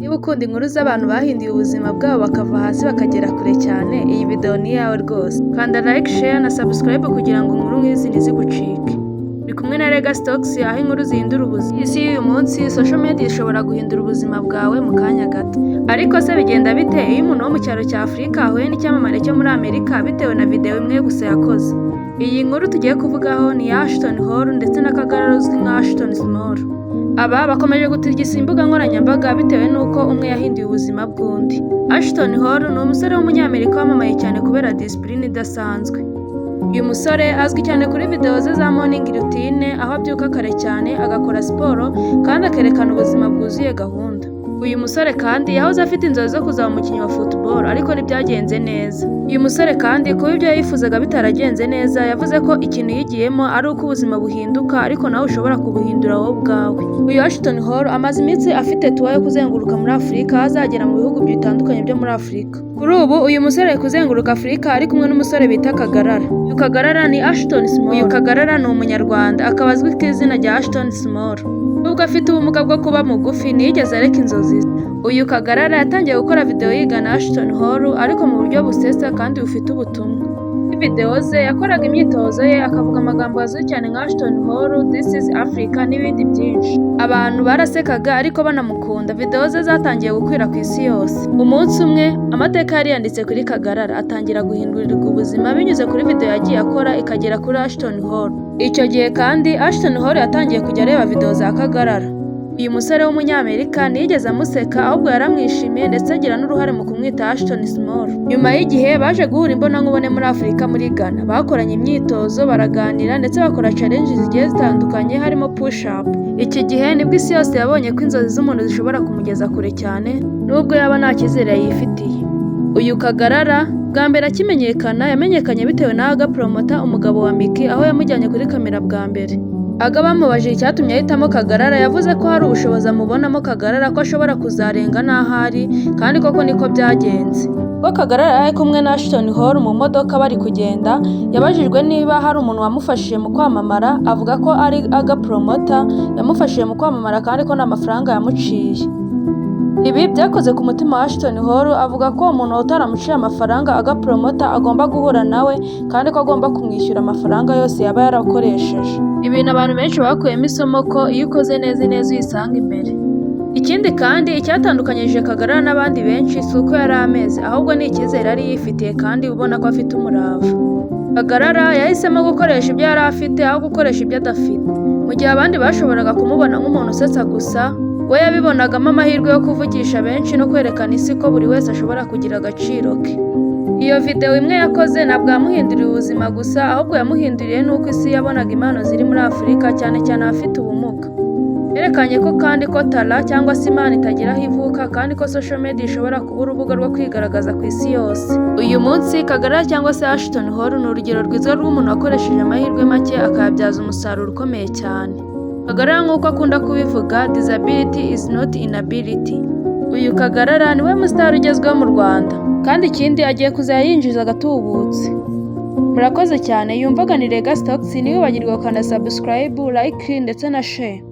Niba ukunda inkuru z'abantu bahinduye ubuzima bwabo bakava hasi bakagera kure cyane, iyi video ni iyawe rwose. Kanda like, share na subscribe kugira ngo inkuru nk'izi ntizigucike. Uri kumwe na Legacy Talks, aho inkuru zihindura ubuzima. Isi y'uyu munsi, social media ishobora guhindura ubuzima bwawe mu kanya gato. Ariko se bigenda bite iyo umuntu wo mu cyaro cya Afurika ahuye n'icyamamare cyo muri Amerika bitewe na video imwe gusa yakoze? Iyi nkuru tugiye kuvugaho ni iya Ashton Hall ndetse na Kagarara uzwi nka Ashton Small. Aba bakomeje gutigisa imbuga nkoranyambaga bitewe n'uko umwe yahinduye ubuzima bw'undi. Ashton Hall ni umusore w'Umunyamerika wamamaye cyane kubera discipline idasanzwe. Uyu musore azwi cyane kuri video ze za morning routine, aho abyuka kare cyane, agakora siporo kandi akerekana ubuzima bwuzuye gahunda. Uyu musore kandi yahoze afite inzozi zo kuzaba umukinnyi wa football, ariko ntibyagenze neza. Uyu musore kandi, kuba ibyo yifuzaga bitaragenze neza, yavuze ko ikintu yigiyemo ari uko ubuzima buhinduka, ariko nawe ushobora kubuhindura wowe ubwawe. Uyu Ashton Hall amaze iminsi afite tour yo kuzenguruka muri Afurika, aho azagera mu bihugu bitandukanye byo muri Afurika. Kuri ubu uyu musore ari kuzenguruka Afurika ari kumwe n'umusore bita Kagarara. Uyu Kagarara ni Ashton Small. Uyu Kagarara ni Umunyarwanda, akaba azwi ku izina rya Ashton Small. Nubwo afite ubumuga bwo kuba mugufi, ntiyigeze areka inzozi ze. Uyu Kagarara yatangiye gukora video yigana Ashton Hall, ariko mu buryo busetsa kandi bufite ubutumwa. Muri video ze yakoraga imyitozo ye, akavuga amagambo azwi cyane nka "Ashton Hall", "This is Africa" n'ibindi byinshi. Abantu barasekaga ariko banamukunda. Video ze zatangiye gukwira ku isi yose. Umunsi umwe amateka yari yanditse kuri Kagarara, atangira guhindurirwa ubuzima binyuze kuri video yagiye akora ikagera kuri Ashton Hall. Icyo gihe kandi Ashton Hall yatangiye kujya areba video za Kagarara. Uyu musore w'Umunyamerika ntiyigeze amuseka, ahubwo yaramwishimiye, ndetse agira n'uruhare mu kumwita Ashton Small. Nyuma y'igihe baje guhura imbonankubone muri Afurika, muri Ghana. Bakoranye imyitozo, baraganira, ndetse bakora challenge zigiye zitandukanye harimo push up. Iki gihe nibwo isi yose yabonye ko inzozi z'umuntu zishobora kumugeza kure cyane, nubwo yaba nta cyizere yifitiye. Uyu Kagarara bwa mbere akimenyekana, yamenyekanye bitewe na Aga Promoter, umugabo wa Miki, aho yamujyanye kuri kamera bwa mbere. Aga bamubajije icyatumye ahitamo Kagarara, yavuze ko hari ubushobozi amubonamo Kagarara, ko ashobora kuzarenga n'aho ari, kandi koko niko byagenze. Ubwo Kagarara yari kumwe na Ashton Hall mu modoka bari kugenda, yabajijwe niba hari umuntu wamufashije mu kwamamara, avuga ko ari Aga Promoter yamufashije mu kwamamara, kandi ko nta mafaranga yamuciye. Ibi byakoze ku mutima wa Ashton Hall, avuga ko uwo muntu utaramuciye amafaranga, Aga Promoter, agomba guhura nawe kandi ko agomba kumwishyura amafaranga yose yaba yarakoresheje. Ibintu abantu benshi bakuyemo isomo ko iyo ukoze neza, ineza uyisanga imbere. Ikindi kandi icyatandukanyije Kagarara n'abandi benshi si uko yari ameze, ahubwo ni icyizere yari yifitiye kandi ubona ko afite umurava. Kagarara yahisemo gukoresha ibyo yari afite aho gukoresha ibyo adafite. Mu gihe abandi bashoboraga kumubona nk'umuntu usetsa gusa, we yabibonagamo amahirwe yo kuvugisha benshi no kwerekana isi ko buri wese ashobora kugira agaciro ke. Iyo video imwe yakoze ntabwo yamuhinduriye ubuzima gusa, ahubwo yamuhinduriye n'uko isi yabonaga impano ziri muri Afurika, cyane cyane abafite ubumuga. Yerekanye ko kandi ko talent cyangwa se impano itagira aho ivuka, kandi ko social media ishobora kuba urubuga rwo kwigaragaza ku isi yose. Uyu munsi Kagarara cyangwa se Ashton Hall ni urugero rwiza rw'umuntu wakoresheje amahirwe make akayabyaza umusaruro ukomeye cyane. Kagarara nk'uko akunda kubivuga, "Disability is not inability." Uyu Kagarara niwe musitari ugezweho mu Rwanda, kandi ikindi agiye kuzajya yinjiza agatubutse. Murakoze cyane, yumvaga ni Legacy Talks, ntiwibagirwe gukanda subscribe, like ndetse na share.